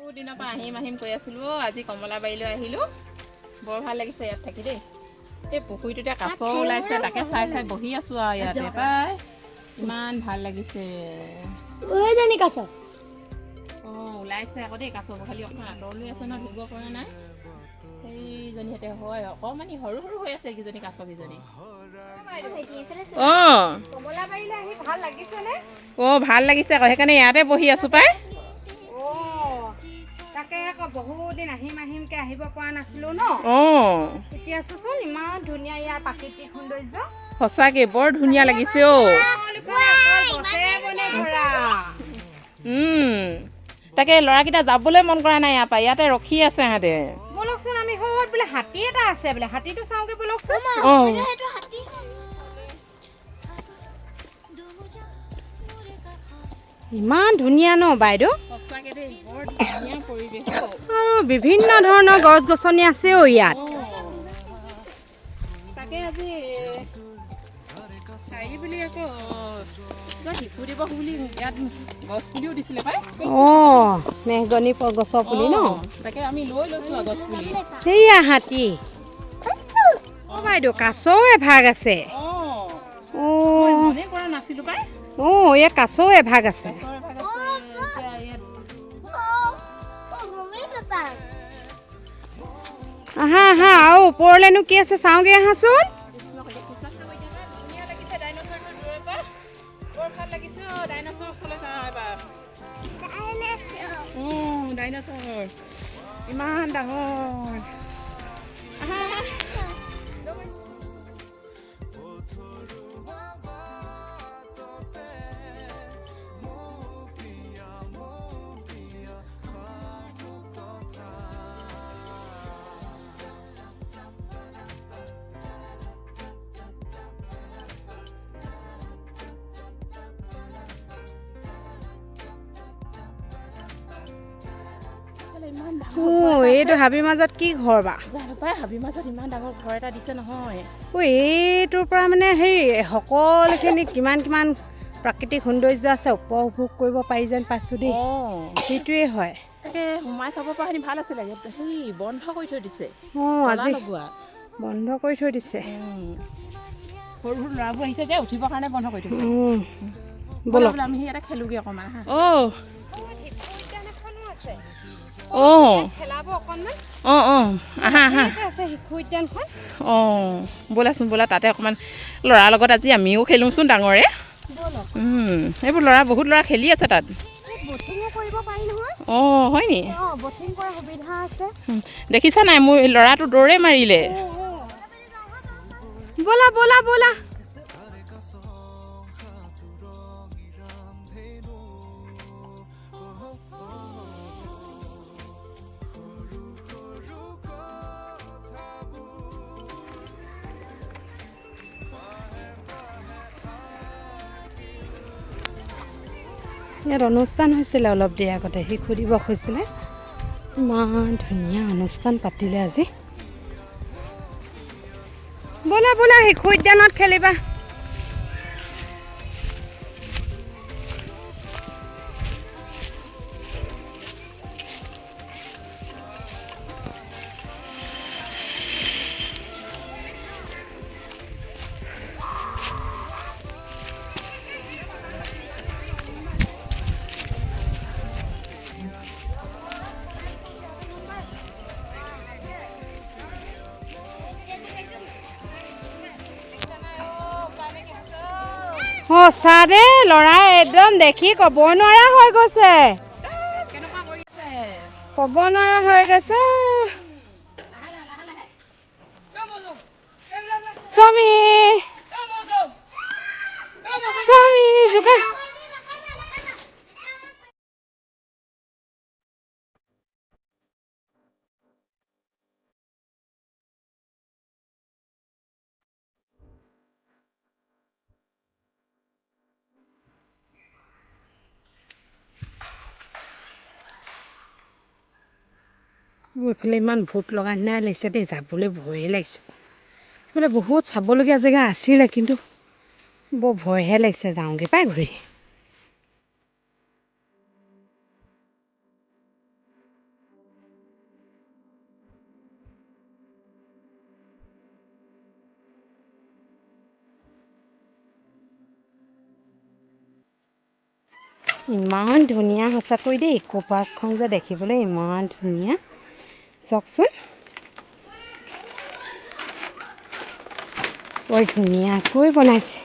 বহুত দিনৰ পৰা আহিম আহিম কৈ আছিলোঁ অ'। আজি কমলাবাৰীলৈ আহিলোঁ। বৰ ভাল লাগিছে ইয়াত থাকি দেই। এই পুখুৰীটোতে কাছ ওলাইছে, তাকে চাই চাই বহি আছোঁ আৰু ইয়াতে পাই ইমান ভাল লাগিছে। ওইজনী কাছ। অঁ, ওলাইছে আকৌ দেই কাছবোৰ। খালি অকণমান আঁতৰলৈ আছে ন, ধৰিব পৰা নাই। সেইজনীহঁতে হয়, অকণমানি সৰু সৰু হৈ আছে এইকেইজনী কাছকেইজনী। অঁ। কমলাবাৰীলৈ আহি ভাল লাগিছেনে? অঁ, ভাল লাগিছে আকৌ। সেইকাৰণে ইয়াতে বহি আছোঁ পাই। অঁ, তাকে আকৌ বহুত দিন আহিম আহিমকে আহিব পৰা নাছিলো ন। এতিয়া চোন ইমান ধুনীয়া ইয়াৰ প্ৰাকৃতিক সৌন্দৰ্য। সঁচাকৈ বৰ ধুনীয়া লাগিছে অ'। সকলোফালে অকল গছে বনে ভৰা। তাকে ল'ৰাকেইটা যাবলৈ মন কৰা নাই ইয়াৰ পৰা, ইয়াতে ৰখি আছে সিহঁতে। ব'লকচোন, আমি সৌত বোলে হাতী এটা আছে বোলে, হাতীটো চাওঁগে ব'লকচোন। অঁ। সেইটো হাতী। ইমান ধুনীয়া ন বাইদেউ? সঁচাকৈ দেই, বৰ ধুনীয়া পৰিৱেশ অ'। আৰু বিভিন্ন ধৰণৰ গছ গছনি আছে অ' ইয়াত। তাকে আজি হেৰি বুলি আকৌ কিবা শিশু দিৱস বুলি ইয়াত গছ পুলিও দিছিলে পাই। অঁ, মেহগনি গছৰ পুলি ন? অঁ, তাকে আমি লৈ লৈছোঁ আৰু গছ পুলি। সেয়া হাতী। অ' বাইদেউ, কাছও এভাগ আছে। অঁ। অঁ। মনে কৰা নাছিলোঁ পাই। অঁ, ইয়াত কাছও এভাগ আছে। কাছৰ এভাগ আছে এতিয়া ইয়াত। গমেই নাপাওঁ। আহা আহা, আৰু ওপৰলেনো কি আছে চাওঁগে আহাচোন। ধুনীয়া লাগিছে ডাইনচৰটো দূৰৰ পৰা, বৰ ভাল লাগিছে অ'। ডাইনচৰ ওচৰলৈ যাওঁ এবাৰ। অঁ, ডাইনচৰ ইমান ডাঙৰ। আহা আহা। ইমান ডাঙৰ। অঁ, এইটো হাবিৰ মাজত কি ঘৰ বা? জানো পাই, হাবিৰ মাজত ইমান ডাঙৰ ঘৰ এটা দিছে নহয়। অ', এইটোৰ পৰা মানে সেই সকলোখিনি কিমান কিমান প্ৰাকৃতিক সৌন্দৰ্য আছে উপভোগ কৰিব পাৰি যেন পাইছোঁ দেই। সেইটোৱে হয়। তাকে সোমাই চাব পৰাখিনি ভাল আছিলে। ইয়াত সেই বন্ধ কৰি থৈ দিছে। অঁ। তলা আজি লগোৱা। বন্ধ কৰি থৈ দিছে। সৰু সৰু ল'ৰাবোৰ আহিছে যে, উঠিবৰ কাৰণে বন্ধ কৰি থৈছে। ব'লক। বোলে আমি ইয়াতে খেলোগৈ অকণমান। অঁ। আছে। খেলাব অকণমান। অঁ অঁ আহা আহা। ইয়াতে আছে শিশু উদ্যানখন। অঁ, ব'লাচোন ব'লা, তাতে অকণমান ল'ৰাৰ লগত আজি আমিও খেলোঁচোন ডাঙৰে। ব'লক। এইবোৰ ল'ৰা, বহুত ল'ৰা খেলি আছে তাত। বটিঙো কৰিব পাৰি নহয়। অঁ, হয় নি? অঁ, বটিং কৰাৰ সুবিধা আছে। দেখিছা নাই, মোৰ ল'ৰাটো দৌৰে মাৰিলে। ব'লা ব'লা ব'লা। ইয়াত অনুষ্ঠান হৈছিলে অলপ দেৰি আগতে, শিশু দিৱস হৈছিলে। ইমান ধুনীয়া অনুষ্ঠান পাতিলে আজি। ব'লা ব'লা, শিশু উদ্যানত খেলিবা। সঁচা দেই, ল'ৰাই একদম দেখি ক'ব নোৱাৰা হৈ গৈছে। কেনেকুৱা কৰিছে। ক'ব নোৱাৰা হৈ গৈছে। স্বামী স্বামী যোগা। মোৰ এইফালে ইমান ভূত লগা নিচিনাই লাগিছে দেই, যাবলৈ ভয়ে লাগিছে। এইফালে বহুত চাবলগীয়া জেগা আছিলে, কিন্তু বৰ ভয়হে লাগিছে, যাওঁগৈ পাই ঘূৰি। ইমান ধুনীয়া সঁচাকৈ দেই। ইক' পাৰ্কখন যে দেখিবলৈ ইমান ধুনীয়া, চাওকচোন বৰ ধুনীয়াকৈ বনাইছে,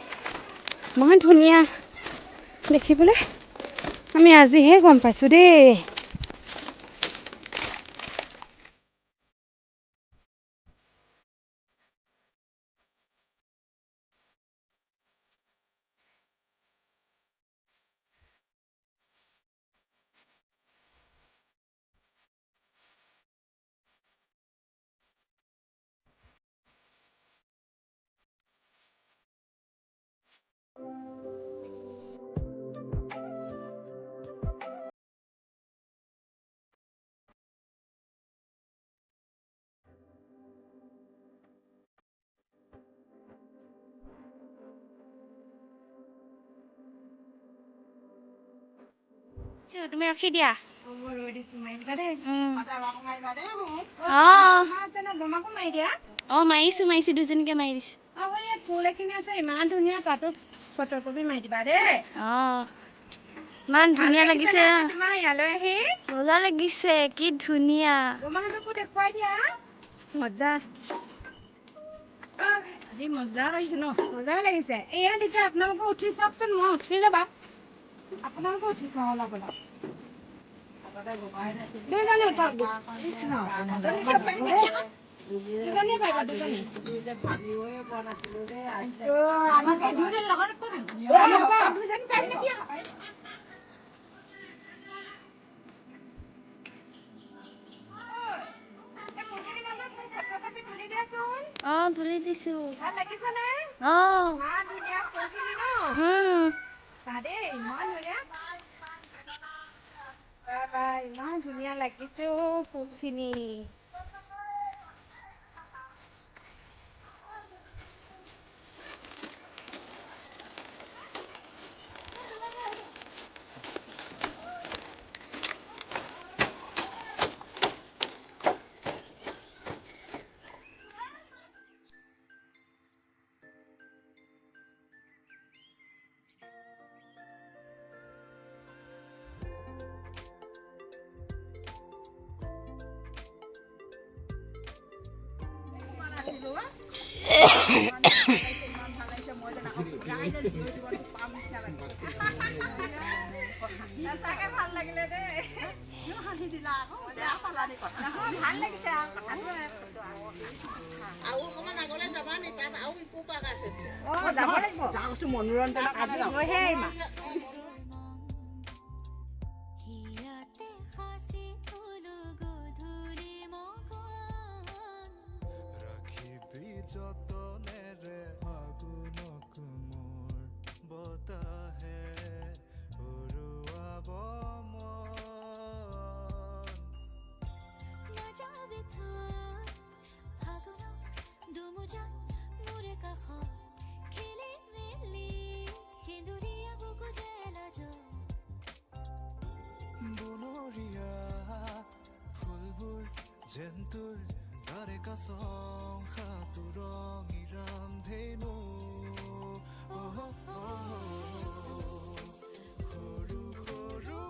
ইমান ধুনীয়া দেখিবলৈ। আমি আজিহে গম পাইছোঁ দেই। তুমি ৰখি দিয়া। অ মাৰিছো মাৰিছো, দুজনীকে মাৰি দিছো। ফুল এখিনি আছে ইমান ধুনীয়া, তাতো ফটোকপি মাৰি দিবা দেই। অ ইমান ধুনীয়া লাগিছে তোমাৰ ইয়ালৈ আহি, মজা লাগিছে, কি ধুনীয়া। বমাহঁতকো দেখুৱাই দিয়া। মজা, আজি মজা লাগিছে ন? মজা লাগিছে। এয়া তেতিয়া আপোনালোকে উঠি চাওকচোন, মই উঠি যাবা, আপোনালোকে উঠি চাওঁ অলপ অলপ। দুইজনী উঠক, দুজনীয়ে পাৰিবা, দুজনী। দুজনী পাৰিম নেকি? অ তুলি দিছো। ভাল লাগিছে নে? অ ইমান ধুনীয়া ফুলখিনি ন? দেই, ইমান ধুনীয়া, ইমান ধুনীয়া লাগিছে অ ফুলখিনি। যতনেৰে ফাগুনক মোৰ বতাহে উৰুৱাব মন। নাযাবি থৈ ফাগুনক দুমোজা মোৰে কাষত খেলি মেলি সেন্দুৰীয়া বুকু জেলা। বনৰীয়া ফুলবোৰ যেন তোৰ তাৰে কাছং সাঁতোৰঙী।